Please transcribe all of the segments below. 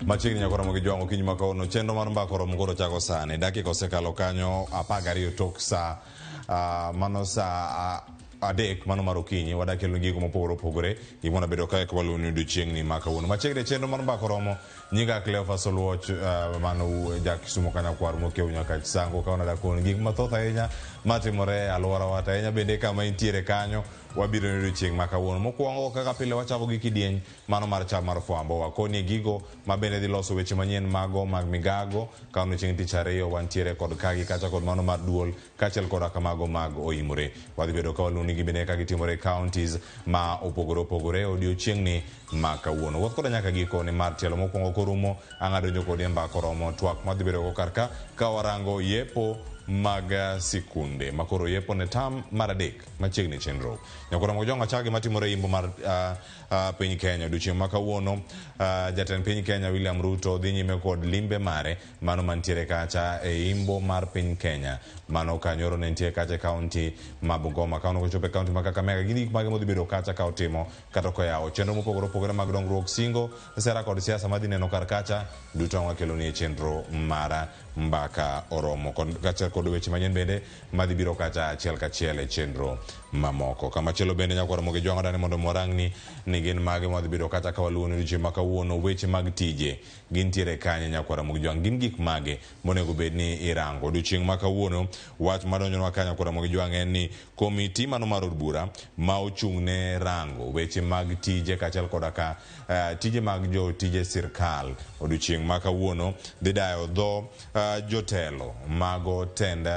Machiegni nyaka romo gi jwang'o okinyi ma kawuono. Chenro mar mbaka oromo koro chako sani. Dakika osekalo kanyo 12 tok sa mano sa 3 mano mar okinyi. Wadak kelo gigo mopogore opogore. Gimoro bedo kae ka waluwo ni odiochieng'ni ma kawuono. Machiegni chenro mar mbaka oromo. Nyinga Cleophas Oluoch, mano ja Kisumo Kanyakwar mokiewo nyaka Chisango ka wanadak kuon gik mathoth ahinya matimore e alworawa to ahinya bende kama intiere kanyo wabiro ni odiochieng' ma kawuono. Mokwongo kaka pile wachako gi kidieny mano mar cham mar fwambo. Wakonie gigo ma bende dhi loso weche manyien mago mag migago. Kawuono chieng' tich ariyo wantiere kod kagi kacha kod mano mar duol kaachiel koda kamago mag oimore. Wadhi bedo ka waluwo nigi bende kaka gitimore e counties ma opogore opogore odiochieng'ni ma kawuono. Wuoth koda nyaka giko ni mar tielo mokwongo korumo ang' adonjo kodi e mbaka oromo twak madhi bedo go kar ka ka warango yepo mag sikunde ma koro yepo ne tam mar adek machiegni chenro. Nyakoro Mojongo achako gima timore e imbo mar piny Kenya odiochieng' ma kawuono. Jatend piny Kenya William Ruto dhi nyime kod limbe mare mano mantiere kacha e imbo mar piny Kenya. Mano kanyoro ne nitie kacha e kaunti ma Bungoma. Ka onego chopo e kaunti ma Kakamega, gin gik mage modhi bedo kacha ka otimo kata koyawo chenro mopogore opogore mag dongruok, singo, sera kod siasa madhi neno kar kacha duto ang' wakeloni e chenro mar mbaka oromo kaachiel kod weche manyien bende madhi biro kacha achiel kachiel e chenro mamoko. Kamachielo bende nyakwar Ramogi Jwang'o dani mondo warangni ni gin mage madhi bedo kacha ka waluwo ni odiochieng' ma kawuono weche mag tije gintiere kanye nyakwar Ramogi Jwang' gin gik mage monego bed ni irango odiochieng' ma kawuono. Wach madonjonwa ka nyakwar Ramogi Jwang' en ni komiti mano mar od bura ma ochung' ne rango weche mag tije kaachiel koda ka tije mag jotije sirkal odiochieng' ma kawuono dhi dayo dho jotelo mago tend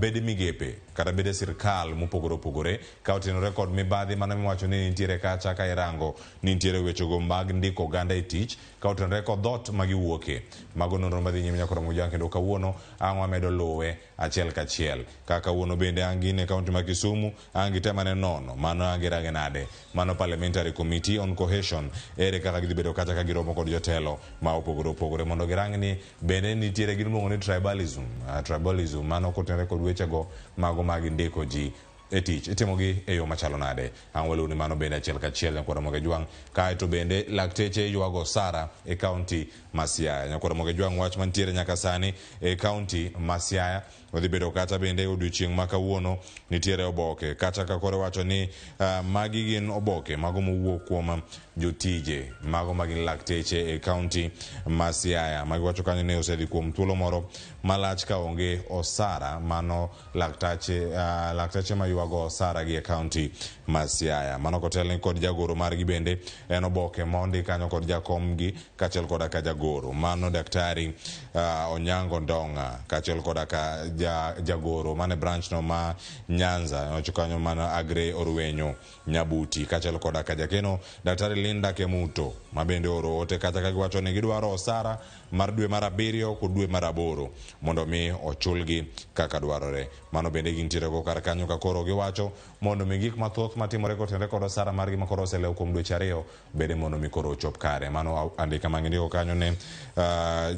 bede migepe kata bede sirkal mopogore opogore ka otenore kod mibadhi mano miwacho ni nitiere kacha ka irango ni nitiere wechego mag ndiko oganda e tich ka otenore kod dhot ma giwuoke. Mago nonro madhi nyime nyaka Ramogi Jwang' kendo kawuono ang' wamedo luwe achiel kachiel. Ka kawuono bende ang' gin e kaunti ma Kisumu, ang' gitem ane nono mano ang' girange nade. Mano Parliamentary Committee on Cohesion, ere kaka gidhi bedo kacha ka giromo kod jotelo ma opogore opogore mondo girang ni bende nitiere gima iluongo ni tribalism. Tribalism mano kotenore kod wechego mago mag ndiko ji e tich itimogi e yo machalo nade. Ang' waluw ni mano bende achiel kachiel nyakwar Ramogi Ajwang'. Kaeto bende lakteche ywago osara e kaunti ma Siaya. Nyakwar Ramogi Ajwang' wach mantiere nyaka sani e kaunti ma Siaya odhi bedo kata bende odiochieng' ma kawuono nitiere oboke kata ka koro wacho ni magi gin oboke mago mowuok kuom jotije mago ma gin lakteche e kaunti ma Siaya. Magi wacho kanyo ni osedhi kuom thuolo moro malach ka onge osara mano laktache laktache maywago osara gi e kaunti ma Siaya. Mano kotelni kod jagoro margi bende en oboke mondi kanyo kod jakomgi kaachiel koda ka jagoro mano daktari Onyango Ndong'a kaachiel koda ka jagoro mane branch no ma Nyanza owacho kanyo mano Agre Orwenyo Nyabuti kaachiel koda ka jakeno daktari Linda Kemuto ma bende oro ote kacha ka giwacho ni gidwaro osara mar dwe mar 7 kod dwe mar 8 mondo mi ochulgi kaka dwarore. Mano bende gintiere go kar kanyo ka koro giwacho mondo mi gik mathoth matimore kotenore kod osara margi ma koro oselewo kuom dweche 2 bende mondo mi koro ochop kare. Mano andika ma gindiko kanyo ne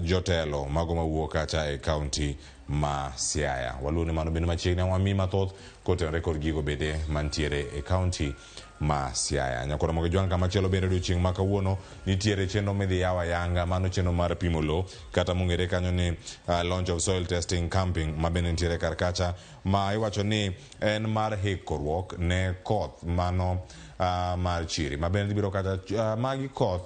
jotelo mago mawuok kacha e kaunti ma Siaya. Waluwo ni mano bende machiegni wami mathoth kotenore kod gigo bende mantiere e kaunti ma Siaya. Nyakoro Ramogi Jwang' kamachielo bende odiochieng' ma kawuono nitiere chenro midhi yaw ayanga mano chenro mar pimo lowo kata mong'ere kanyo ni launch of soil testing camping ma bende nitiere kar kacha ma iwacho ni en mar hikruok ne koth mano mar chiri ma bende dhi biro kata magi koth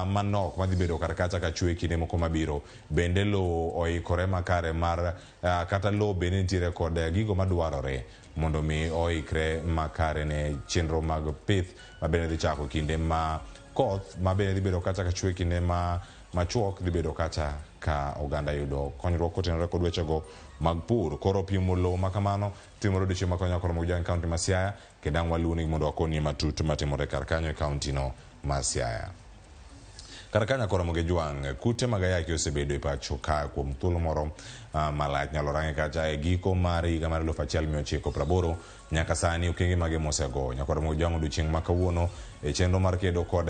manok madhi bedo kar kacha ka chwe kinde moko mabiro. Bende lowo oikore makare mar kata lowo bende nitiere kod gigo madwarore mondo mi oikre makare ne chenro mag pith ma bende dhi chako kinde ma koth ma bende dhi bedo kacha ka chwe kinde ma machuok dhi bedo kacha ka oganda yudo konyruok kotenore kod wechego mag pur. Koro pimo lowo ma kamano timore odiochieng' ma konyo Ramogi Jwang' e kaunti ma Siaya kendo ang' waluwni mondo wakonie matut matimore kar kanyo e kaunti no ma Siaya. Kar kanyo Ramogi Jwang', kute mag ayaki osebedo e pacho ka kuom thuolo moro malach. Nyalo range kacha e giko mar higa mar 1980 Nyaka sani okenge mage mosego nyakwar Ramogi Jwang' odiochieng' ma kawuono e chenro mar kedo kod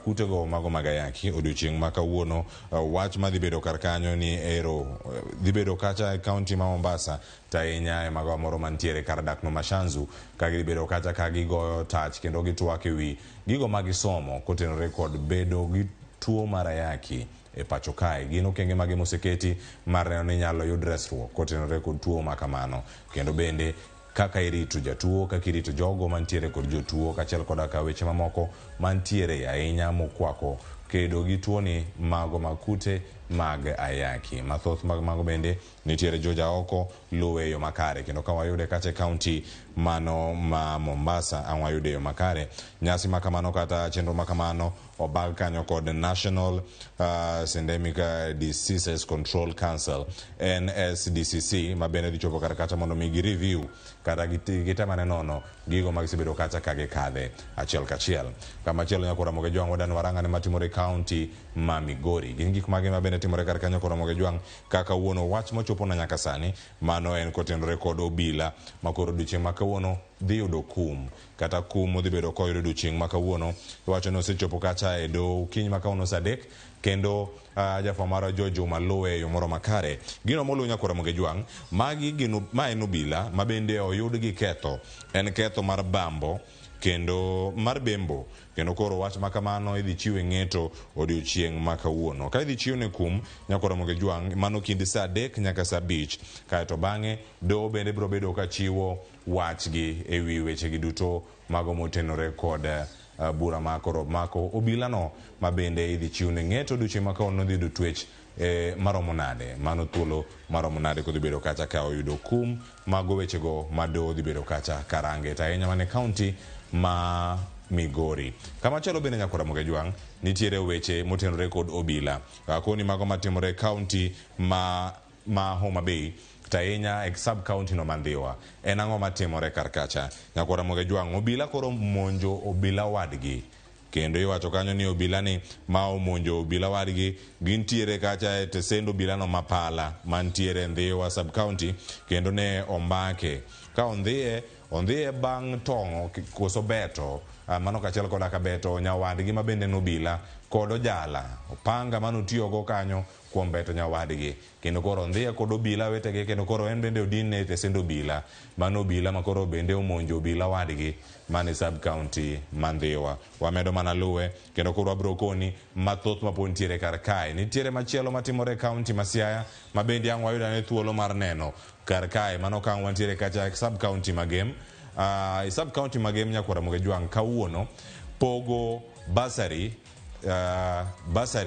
kutego mago mag ayaki odiochieng' ma kawuono. Wach madhi bedo kar kanyo ni ero dhi bedo kacha e kaunti ma Mombasa to ahinya e magawa moro mantiere kar dak no Mashanzu, ka gidhi bedo kacha ka gigoyo tach kendo gitwak ewi gigo ma gisomo kotenore kod bedo gi tuo mar ayaki e pacho kae. Gin okenge mage moseketi mar neno ni inyalo yud resruok kotenore kod tuo ma kamano, kendo bende kaka irito jatuo, kaka irito jogo mantiere kod jotuo, kaachiel koda ka weche mamoko mantiere ahinya mokwako kedo gi tuoni mago mag kute mag ayaki. Mathoth mag mago bende nitiere George Aoko luwe e yo makare, kendo ka wayude kacha e kaunti mano ma Mombasa ang' wayude e yo makare. Nyasi ma kamano kata chenro ma kamano obag kanyo kod National Syndemic Diseases Control Council NSDCC, ma bende dhi chopo kar kacha mondo mi gi review kata gitemane nono gigo ma gisebedo kacha ka gikadhe achiel kachiel. Kamachielo nyakwar Ramogi Jwang' wadani warang'ane matimore e kaunti ma Migori. Gin gik mage ma bende timore kar kanyo Ramogi Jwang' kaka wuono wach mochopona nyaka sani mano en kotenore kod obila ma koro odiochieng' ma kawuono dhi yudo kum kata kum modhi bedo koyudo odiochieng' ma kawuono. Iwacho ni osechopo kacha e doho okinyi ma kawuono saa 3 kendo jafwambo marwa George Juma luwe e yo moro makare. Gino moluw nyakwar Ramogi Jwang', magi gin ma en obila ma bende oyud gi ketho. En ketho mar bambo kendo mar bembo, kendo koro wach ma kamano idhi chiwe ng'eto odiochieng' ma kawuono. Ka idhi chiwne kum nyakwar Ramogi Jwang', mano kind saa 3 nyaka saa 5, kaeto bang'e doho bende biro bedo ka chiwo wachgi ewi wechegi duto mago motenore kod bura ma koro mako obilano ma bende idhi chiwne ng'eto odiochieng' ma kawuono dhi yudo twech maromo nade, mano thuolo maromo nade kodhi bedo kacha ka oyudo kum mago wechego ma doho dhi bedo kacha karange to ahinya mana e kaunti ma Migori. Kamachielo bende nyakwar Ramogi Jwang' nitiere weche motenore kod obila koni mago matimore e kaunti ma Homa Bay to ahinya e sub county no ma Ndhiwa. En ang'o matimore kar kacha? Nyakwar Ramogi Jwang' obila koro monjo obila wadgi, kendo iwacho kanyo ni obila ni ma omonjo obila wadgi gintiere kacha e tesend obila no mapala mantiere Ndhiwa sub county, kendo ne ombake ka ondhiye bang' tong'o koso beto mano kachiel koda ka beto nyawadgi ma bende en obila kod ojala opanga manotiyogo kanyo kuom beto nyawadgi, kendo koro ondhiye kod obila wetegi, kendo koro en bende odinne e tesend obila. Mano obila ma koro bende omonjo obila wadgi mane sub county ma Ndhiwa. Wamedo mana luwe kendo koro wabiro koni mathoth mapod nitiere kar kae. Nitiere machielo matimore e kaunti ma Siaya ma bende ang' wayudo ane thuolo mar neno kar kae. Mano ka ang' wantiere kacha e sub county ma Gem. E sub county ma Gem nyakwar Ramogi Jwang' kawuono pogo bursary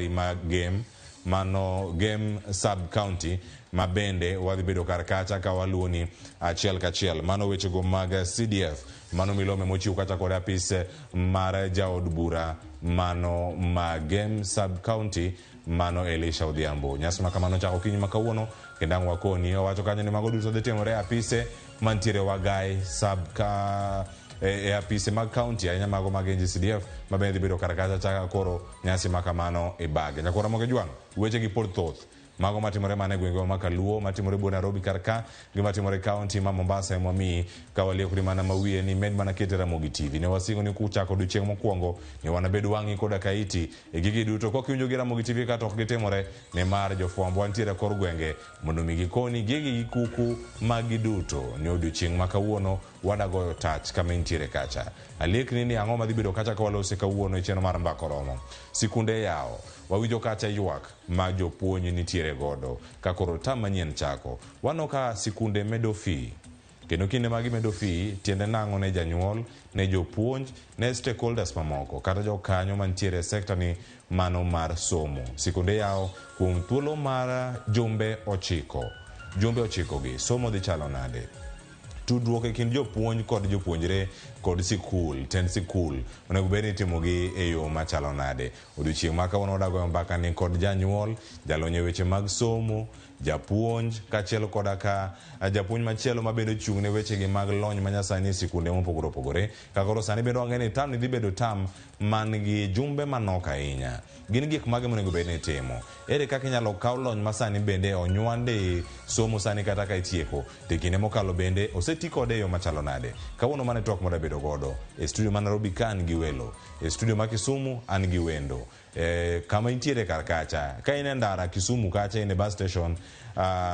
ma Gem, mano Gem sub county ma bende wadhi bedo kar kacha ka waluwoni achiel kachiel. Mano wechego mag CDF, mano milome mochiw kacha kod apis mar jaod bura mano ma Gem sub county mano Elisha Odhiambo. Nyasi ma kamano chako okinyi ma kawuono kendo ang' wakoni owacho kanyo ni mago duto dhi timore e apise mantiere Wagai sub ka e apise mag county ahinya mago mag NGCDF ma bende dhi bedo kar kacha chaka koro nyasi ma kamano ibage. Nyakwar Ramogi Jwang' weche gi pod thoth mago matimore mana e gwenge ma Kaluo, matimore buo Nairobi kar ka, gi matimore e kaunti ma Mombasa ema wamiyi ka waliekori mana ma wiye ni med mana kete Ramogi TV. Ne wasingo ni kuchako odiochieng' mokwongo ni wanabed wang'i koda kaiti e gigi duto. Kok iwinjo gi Ramogi TV kata ok gitimore, nimar jofwambo wantiere e kor gwenge mondo mi gikoni gigi gi kuku magi duto ni odiochieng' ma kawuono wadagoyo tach kama intiere kacha. Aliekni ni ang'o madhi bedo kacha ka walose kawuono e chenro mar Mbaka Oromo. Sikunde yawo, wawinjo kacha ywak ma jopuonj nitiere godo ka koro tam manyien chako. Waneno ka sikunde medo fee, kendo kinde ma gimedo fee tiende nang'o ne janyuol, ne jopuonj, ne stakeholders mamoko kata jokanyo mantiere e sekta ni mano mar somo. Sikunde yawo kuom thuolo mar jumbe 9. Jumbe 9 gi somo dhi chalo nade? Tudruok e kind jopuonj kod jopuonjre kod sikul, tend sikul onego bed ni itimogi e yo machalo nade? Odiochieng' ma kawuono wadagoyo mbaka ni kod janyuol, jalony e weche mag somo, Japuonj kaachiel koda ka japuonj machielo ma bende ochung' ne wechegi mag lony manyasani e sikunde mopogore opogore. Ka koro sani bende wang'e ni term ni dhi bedo term man gi jumbe manok ahinya. Gin gik mage monego bed ni itimo? Ere kaka inyalo kaw lony masani bende onywande e somo sani kata ka itieko? To e kinde mokalo bende oseti kode e yo machalo nade? Kawuono mano e twak mwadwa bedo godo. E studio ma Nairobi ka an gi welo. E studio ma Kisumu an gi wendo. E, kama intiere kar kacha. Ka in e ndara Kisumu kacha in e bus station,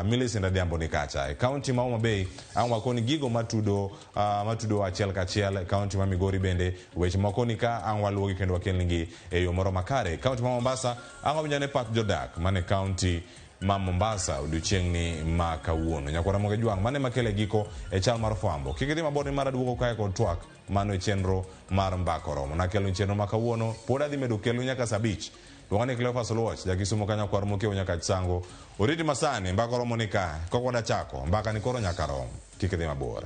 Millicent Adhiambo ni kacha. E county ma Homa Bay, ang' wakoni gigo matudo matudo achiel kachiel. E county ma Migori bende weche moko ni ka ang' waluwogi kendo wakelnigi e yo moro makare. E county ma Mombasa, ang' wawinjo ane pach jodak mane county ma Mombasa odiochieng'ni ma kawuono. Nyakwara Moge Jwang' mane makele giko e chal mar fwambo. Kik idhi mabor ni mar aduogo kae kod twak mano e chenro mar Mbaka Oromo. Nakelo chenro ma kawuono, pod adhi medo kelo nyaka saa abich. Luonga ni Cleophas Oluoch, ja Kisumo ka nyakwar Mokiewo nyaka Chisango. Oriti masani, Mbaka Oromo ni ka, kok wadachako, mbaka ni koro nyaka rom. Kik idhi mabor.